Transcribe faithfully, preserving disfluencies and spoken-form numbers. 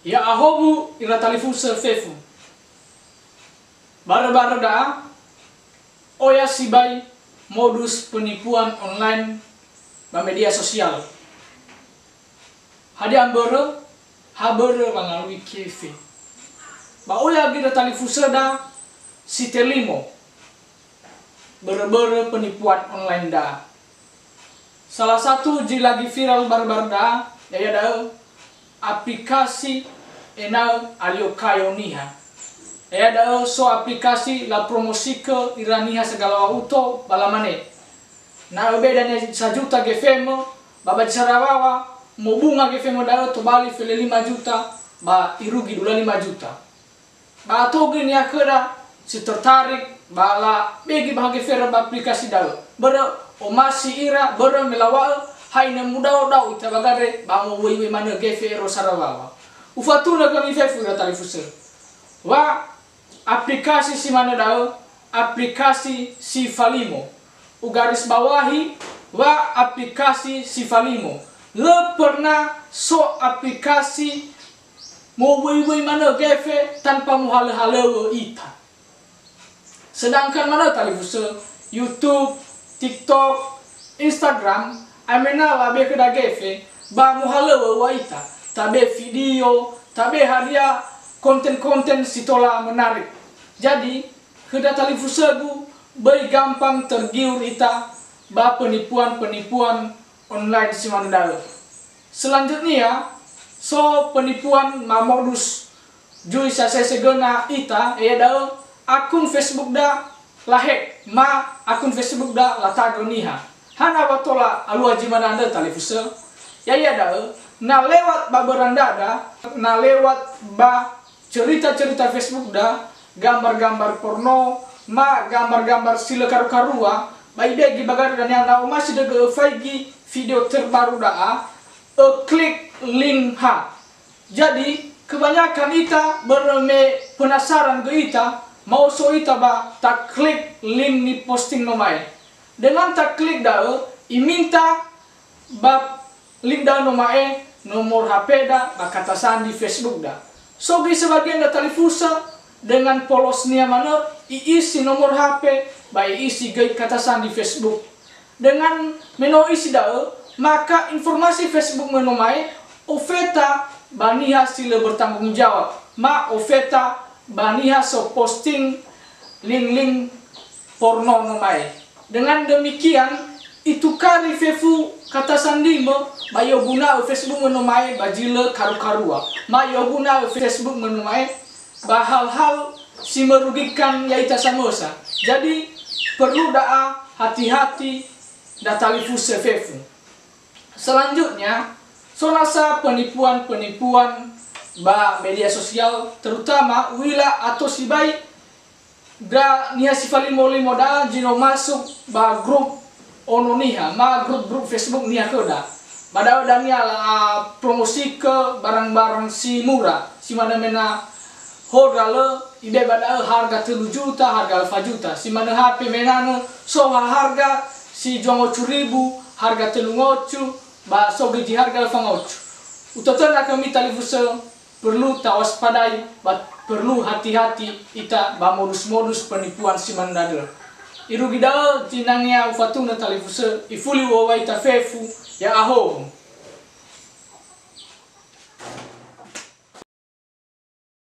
Ya'ahowu ira talifusö fefu. Barö-barö da'a, oya sibai modus penipuan online ba media sosial. Hadia mbörö? Ha börö wangalui kefe. Ba oya göi ira talifusöda si telimo börö-börö penipuan online da'a. Salah satu zi lagi viral barö-barö da'a, ya'ia da'ö aplikasi ena'ö alio kayo niha. Ya'ia da'ö so aplikasi lapromosikö ira niha segala wa'uto, ba lamane, "Na öbe dania sajuta gefemö, ba ba zi sarawawa, mobunga gefemö da'ö tobali fele lima juta, ba irugi dua lima juta." Ba ato göi niha khöda si tertarik, ba labegi ba ha gefera ba aplikasi da'ö. Börö omasi ira, börö me lawa'ö, "Ha'inö mudao-dao ita ba gandre, ba mowöi-wöi manö gefe ero sarawawa." Ufatunö khömi fefu ira talifusö. Wa aplikasi si manö da'ö, aplikasi si falimo. Ugaris bawahi, wa aplikasi si falimo. Lö pernah so aplikasi mowöi-wöi manö gefe tanpa mohalö-halöŵö ita. Sedangkan manö talifusö, YouTube, TikTok, Instagram, amena labe khöda gefe, ba mohalöŵö ua ita, tabe video, tabe hadia konten-konten si tola menarik. Jadi, khöda talifusögu, böi gampang tergiur ita ba penipuan-penipuan online si manö da'ö. Selanjutnya, so penipuan ma modus zui sasese göna ita, ya'ia da'ö akun Facebook da lahack, ma akun Facebook da latagö niha. Hana wa tola alua zi manö andrö talifusö? Ya'ia da'ö, na lewat ba börö ndra da, na lewat ba cerita-cerita Facebook da, gambar-gambar porno, ma gambar-gambar si lö karu-karua, ba ibegi ba gandre dania na omasi dögö öfaigi video terbaru da'a, öklik link ha. Jadi, kebanyakan ita börö me penasaran göi ita, maoso ita ba taklik link niposting noma'e. Dengan taklik da'ö, iminta ba link da'ö noma'e, nomor H P da, ba kata sandi Facebook da. So göi sebagian da talifusö, dengan polosnia manö, i'isi nomor H P, ba i'isi göi kata sandi Facebook. Dengan me no isi da'ö, maka informasi Facebook me noma'e ofeta ba niha si lö bertanggung jawab, ma ofeta ba niha so posting link-link porno noma'e. Dengan demikian, itukari fefu kata sandimö ba i'oguna'ö Facebook me noma'e ba zi lö karu-karua, ma i'oguna'ö Facebook me noma'e ba hal-hal si merugikan ya'ita samösa. Jadi, perlu da'a hati-hati da talifusö fefu. Selanjutnya, so nasa penipuan-penipuan ba media sosial, terutama u'ila ato sibai ndra niha si falimo-limo da'a zi no masuk ba grup ono niha, ma grup-grup Facebook niha khöda. Ba da'ö dania la'a promosikö barang-barang si mura, si manö me na horga lö, ibe ba da'ö harga tölu juta, harga alfa juta. Si manö H P me nanö, so ha harga si dua ngocu ribu, harga tölu ngocu, ba so göi zi harga alfa ngocu. Utötöna khömi talifusö, perlu tawaspadai, ba perlu hati-hati ita ba modus-modus penipuan si manö da'ö. Irugi da'ö zinangea ufatunö talifusö, ifuli u'owai ita fefu, ya'ahowu.